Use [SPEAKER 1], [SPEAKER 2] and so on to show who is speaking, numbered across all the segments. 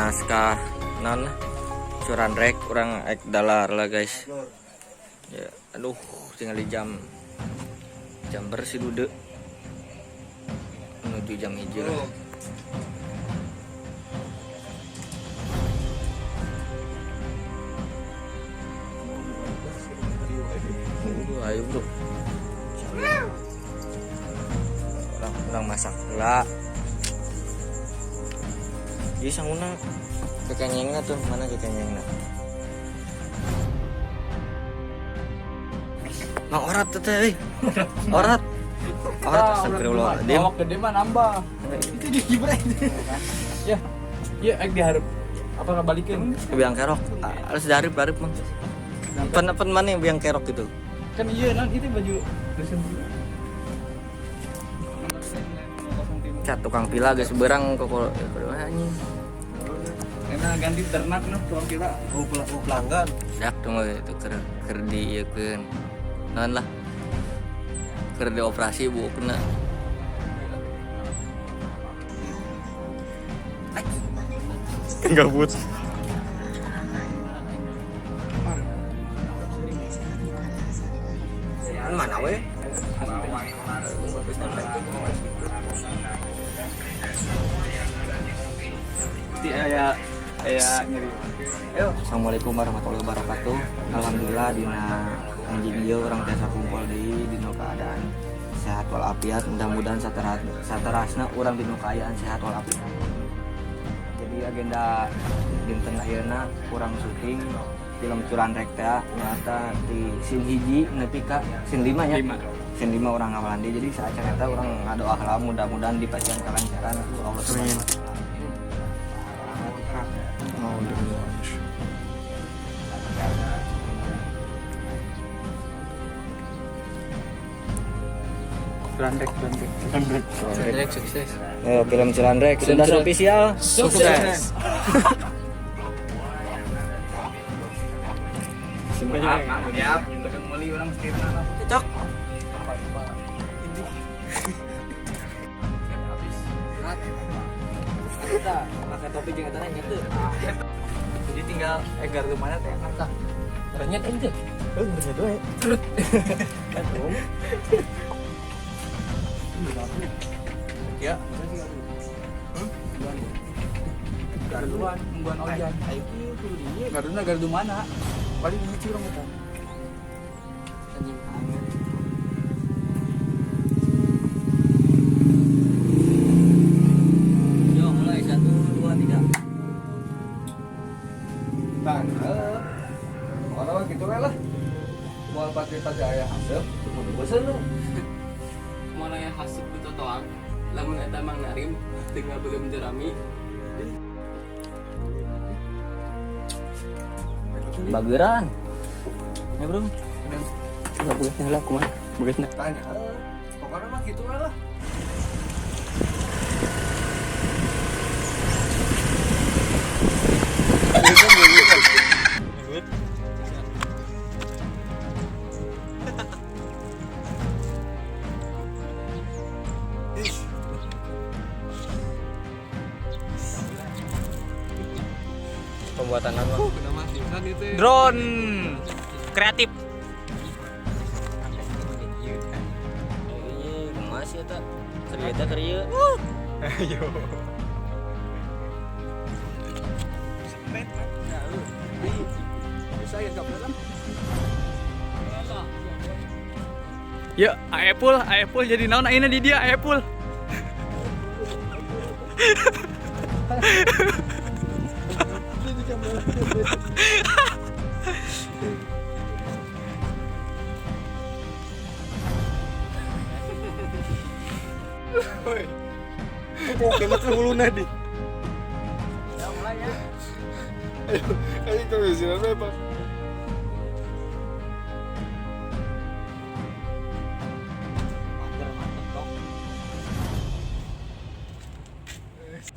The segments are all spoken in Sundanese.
[SPEAKER 1] Naskah non Curanrek urang ek dalar lah guys. Ya, aduh tinggal di jam jam bersih dude menuju jam 1 lah. Ayo bro, orang masak lah. Jadi sanguna kekenyengna tuh, mana kekenyengna? Mang orat tuh teh, orat, orat astagfirullahaladzim.
[SPEAKER 2] Awak gede mah nambah. Itu di kibrek. Ya, ya, ek diharap apa ngebalikeun?
[SPEAKER 1] Biang kerok, harus diharap harap mang. Pen mana yang biang kerok gitu?
[SPEAKER 2] Kan iya non itu baju dosen dulu.
[SPEAKER 1] Cat tukang pila guys berang kok anjing.
[SPEAKER 2] Enak ganti ternak noh tukang pila.
[SPEAKER 3] Oh, pelanggan.
[SPEAKER 1] Dak tunggu itu ker di ieu keun. Naon lah. Ker dioperasi bu kena.
[SPEAKER 3] Gabut.
[SPEAKER 1] Mana we?
[SPEAKER 2] Aya aya nyeri.
[SPEAKER 1] Ayo. Assalamualaikum warahmatullahi wabarakatuh. Alhamdulillah dina anjing ieu urang tiasa kumpul deui dina keadaan sehat walafiat. Mudah-mudahan saterasna urang dina kaayaan sehat walafiat. Jadi agenda dinten ayeuna kurang syuting film Curanrek teh nyata di scene 1 nepi ka scene 5 nya. Scene 5 urang ngawalan deui. Jadi saacan eta urang ngadoa heula mudah-mudahan dipasihan kalancaran ku Allah Subhanahu wa taala.
[SPEAKER 2] Curanrek, curanrek.
[SPEAKER 1] Curanrek sukses. Ayo, film Curanrek sudah official
[SPEAKER 2] sukses.
[SPEAKER 1] Cocok. Kita pakai topi jeung eta nya teu.
[SPEAKER 2] Jadi tinggal gardu mana teh enak tah.
[SPEAKER 1] Renyet ente.
[SPEAKER 3] Heuh, renyet we.
[SPEAKER 2] Ya. Garduan, nungguan ojan. Garduna gardu mana? Paling hiji urang eta.
[SPEAKER 1] Anjing. Yo, mulai 1 2 3.
[SPEAKER 2] Tah, orang gitu we lah. Moal pati-pati aya haseup, kudu bosen lu.
[SPEAKER 4] Moal aya haseup ku totoang, lamun eta Mang Narim teu belum jerami.
[SPEAKER 1] Bageran. Ya, Bro. Enggak boleh lah kumaha. Bageusna.
[SPEAKER 2] Tanya. Pokoknya mah gitu we lah.
[SPEAKER 1] Pembuatan apa?
[SPEAKER 2] Drone kreatif.
[SPEAKER 1] Iya, kumaha sih eta? Keur eta keur ieu.
[SPEAKER 2] Ayo. Ya, Apple jadi naon ayeuna di dia Apple.
[SPEAKER 3] Oke, mah huluna di. Ayo, ayo terus apa?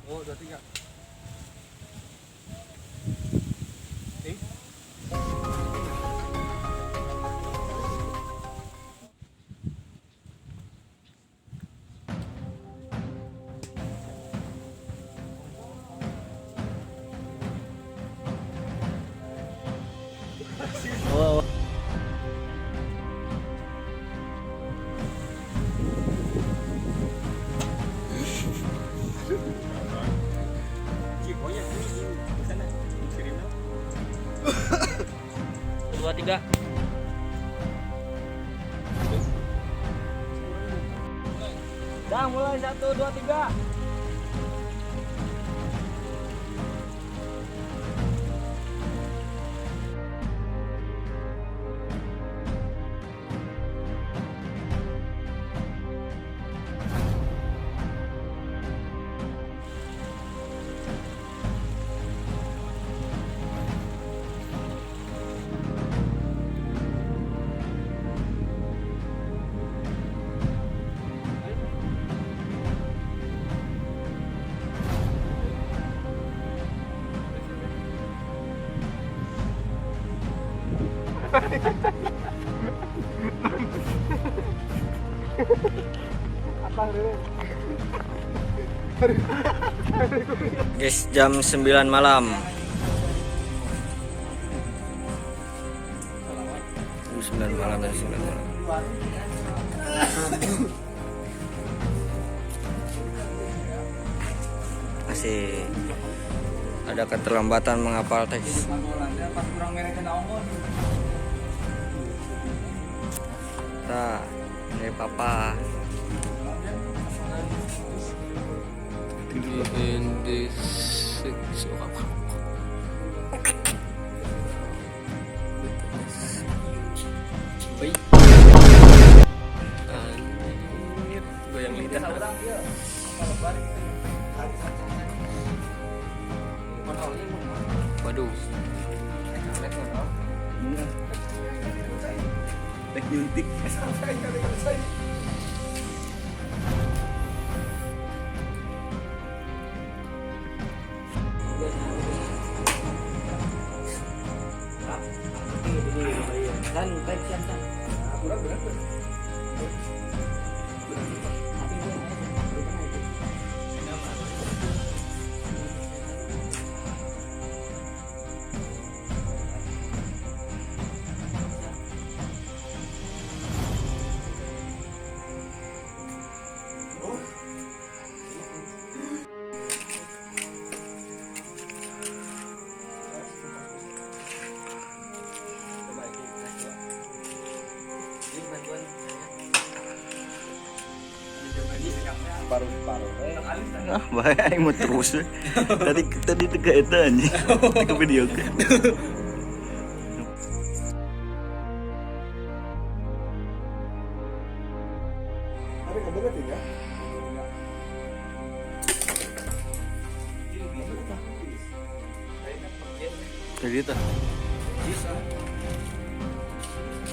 [SPEAKER 2] Oh, 2 3.
[SPEAKER 1] 2, 3. Dah mulai 1, 2, 3. Guys, jam 9 malam. Jam 9 malam, jam 9 malam. Masih ada keterlambatan menghafal teks. Nah, ini papa.
[SPEAKER 4] And six. Baik. Anjir, goyang lidah. Waduh.
[SPEAKER 3] Tek nyuntik.
[SPEAKER 1] Dan baik siapa?
[SPEAKER 2] Paru-paru.
[SPEAKER 3] Ah, bahaya aing mau terus. Tadi tadi teka eta anjing. Teka video ke.
[SPEAKER 2] Tapi kebelet ya.
[SPEAKER 3] Tadi tah.
[SPEAKER 2] Bisa.